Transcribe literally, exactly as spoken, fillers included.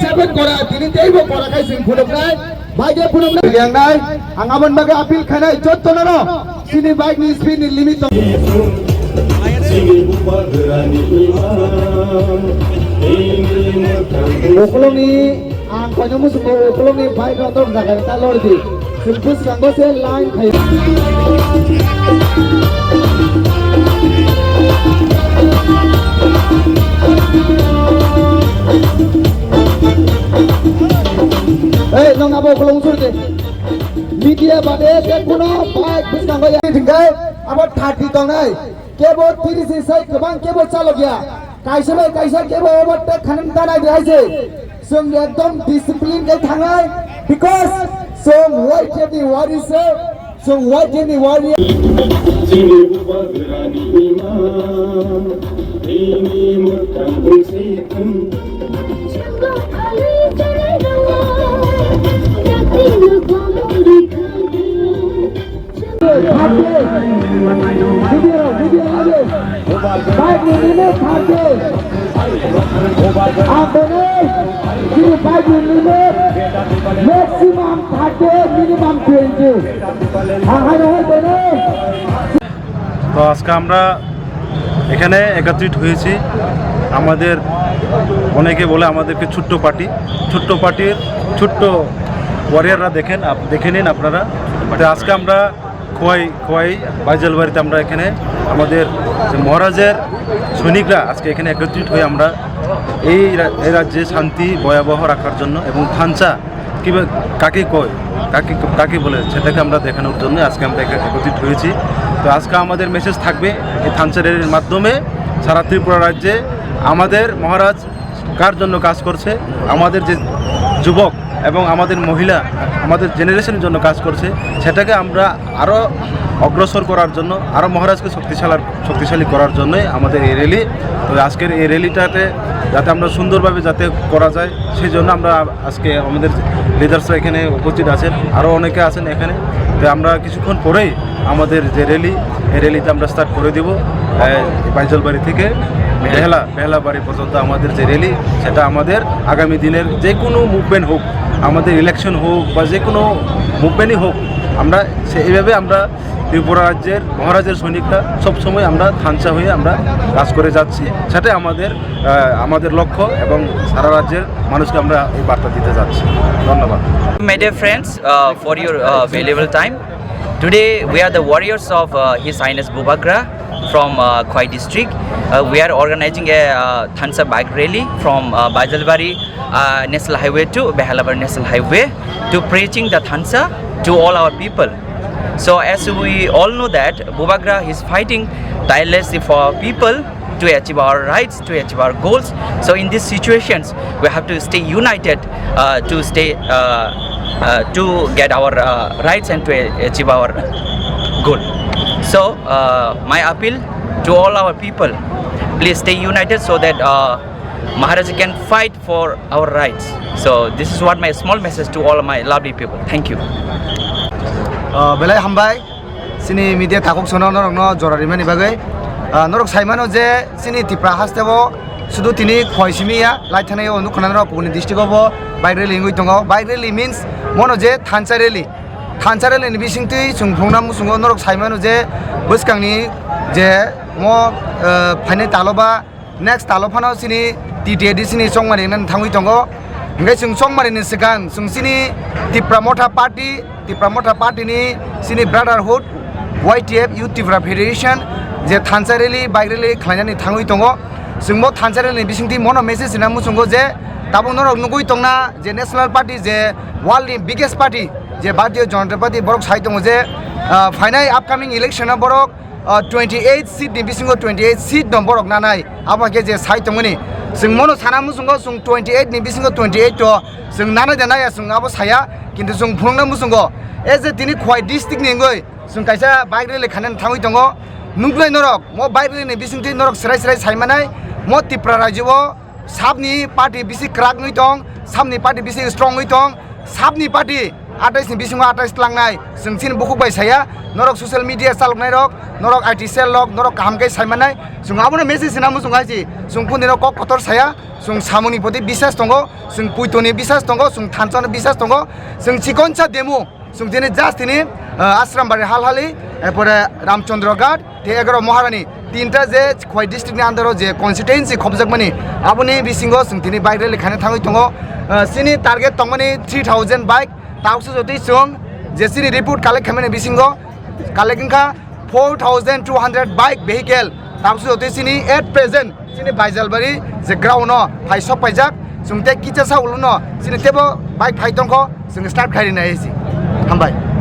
Seven kora, tini teibo kora khai sing phunuknai, bike phunuknai. Yang nai, ang abon bagwi appeal khainai, jotto no no, sini bike ni speed ni limit tong. Okolong ni, ang kono musuko okolong ni bike rok tok jaga ta lor di. Sing bwskango se line khai. Ei, nong abo kolong sur de. Media bade ke kuno bike bwskango ya. Tingkai abo thirty tongnai. Kebo thirty sai kwbang kebo chalok ya. Kaisa bai kaisa kebo overtake khanam tanai de hai se. Chwng ekdom discipline khe thangnai, because chwng Y T F ni wari se, chwng Y T F ni wari. Chini bubagrani ima, ini mwkhang bwsai thang. Maximum thirty, minimum twenty. তো আজকে আমরা এখানে একত্রিত হয়েছি। আমাদের অনেকে বলে আমাদেরকে ছোট্ট পার্টি, ছোট্ট পার্টির ছোট্ট ওয়ারিয়াররা দেখেন, আপ-, দেখে নিন আপনারা। তো আজকে আমরা খোয়াই, খোয়াই বাইজালবাড়িতে আমরা এখানে আমাদের যে মহারাজের সৈনিকরা আজকে এখানে একত্রিত হয়ে আমরা এই রা-, এই রাজ্যে শান্তি ভয়াবহ রাখার জন্য এবং থানচা কিবা কাকে কয়, কাকে, কাকে বলে, সেটাকে আমরা দেখানোর জন্য আজকে আমরা এখানে একত্রিত হয়েছি। তো আজকে আমাদের মেসেজ থাকবে এই থানচা র্যালির মাধ্যমে সারা ত্রিপুরা রাজ্যে আমাদের মহারাজ কার জন্য কাজ করছে, আমাদের যে যুবক এবং আমাদের মহিলা, আমাদের জেনারেশনের জন্য কাজ করছে, সেটাকে আমরা আরও অগ্রসর করার জন্য, আরও মহারাজকে শক্তিশালার, শক্তিশালী করার জন্যই আমাদের এই র্যালি। তো আজকের এই র্যালিটাতে যাতে আমরা সুন্দরভাবে যাতে করা যায়, সেই জন্য আমরা আজকে আমাদের লিডার্সরা এখানে উপস্থিত আছেন, আরও অনেকে আছেন এখানে। তো আমরা কিছুক্ষণ পরেই আমাদের যে র্যালি, এই র্যালিটা আমরা স্টার্ট করে দিব। আহ, বাইজলবাড়ি থেকে বেহালা, বেহালাবাড়ি পর্যন্ত আমাদের যে র্যালি, সেটা আমাদের আগামী দিনের যে কোনো মুভমেন্ট হোক, আমাদের ইলেকশন হোক বা যে কোনো মুভমেন্টই হোক, আমরা সে এইভাবে আমরা ত্রিপুরা রাজ্যের মহারাজের সৈনিকরা সবসময় আমরা থানচা হয়ে আমরা কাজ করে যাচ্ছি। সেটাই আমাদের, আহ, আমাদের লক্ষ্য এবং সারা রাজ্যের মানুষকে আমরা এই বার্তা দিতে যাচ্ছি। ধন্যবাদ। My dear friends, uh, for your, uh, valuable time. Today we are the warriors of, uh, His Highness Bubagra from, uh, Khwai district. Uh, we are organizing a, uh, Thansa bike rally from, uh, Baijalbari, uh, National Highway to Behalabari National Highway to preaching the Thansa to all our people. So as we all know that Bubagra is fighting tirelessly for our people to achieve our rights, to achieve our goals. So in these situations, we have to stay united, uh, to stay, uh, uh, to get our, uh, rights and to a- achieve our goal. So, uh, my appeal to all our people, please stay united so that, uh, Maharaja can fight for our rights. So this is what my small message to all of my lovely people. Thank you. Ah, belai hambai. Chini media takhuk sono norokno jora rimani bagwi. Ah, norok sai mano je chini Tipra haste bo sudu tini Khwai simi ya, lai thani o nukha norok kubuni district o bo bike rally wngwi tongo. Bike rally means mono je thansa rally. Thansa rally ni bisingtwi chwng phunukna muchungo norok sai mano je bwskangni je mo, ah, phainai talo ba next talo phano chini T T A D C ni chongmani nang thangwi tongo. Hingke chwng chongmani ni swkang chwng chini Tipra Motha Party, Tipra Motha Party ni chini Brotherhood, Y T F, Youth Tipra Federation, je thansa rally, bike rally khlainani thangwi tongo. Chwng bo thansa rally ni bisingtwi mono message rina muchungo je tabuk norok nugwi tongna je National Party, je world ni biggest party, je Bharatiya Janata Party, borok sai tongo je, ah, phainai upcoming election o borok, ah, twenty eight seat ni bisingo twenty eight seat no borok nanai, abo khe je sai tongmani. Chwng mono sana muchungo chwng twenty eight ni bisingo twenty eight to chwng nanai da naya chwng abo saya, kintu chwng phunukna muchungo. E je tini Khwai district ni wngwi chwng kaisa bike rally khainani thangwi tongo. Nuknai norok, mo bike rally ni bisingtwi norok serai serai sai manai, mo Tipra rajyo o sabni party bisi kwrak wngwi tong, sabni party bisi strong wngwi tong, sabni party Atais ni bisingo atais tlangnai, chwng chini bukhuk bai saya, norok social media chaloknai rok, norok I T cell rok, norok kaham khe sai mannai, chwng abono message sina muchung hai si, chwng kundino kok kotor saya, chwng samungni poti bisas tongo, chwng puitoni bisas tongo, chwng thanchano bisas tongo, chwng chikonsa demo, chwng tini just tini, ah, Ashram Bari Halhali, erpore Ramchandra Ghat, tei egaro Maharani, tinta je Khowai district ni under o je constituency khopjakmani, aboni bisingo chwng tini bike rally khaina thangwi tongo. Ah, chini target tongmani three thousand bike, taksu jotwi chwng je chini report collect khaimani bisingo collect wngkha four thousand two hundred bike vehicle, taksu jotwi chini at present chini Baijalbari je ground no phai sok paijak, chwng tei kichasa ulo no chini tebo bike phai tongkho, chwng start khai rina esi. Hambai.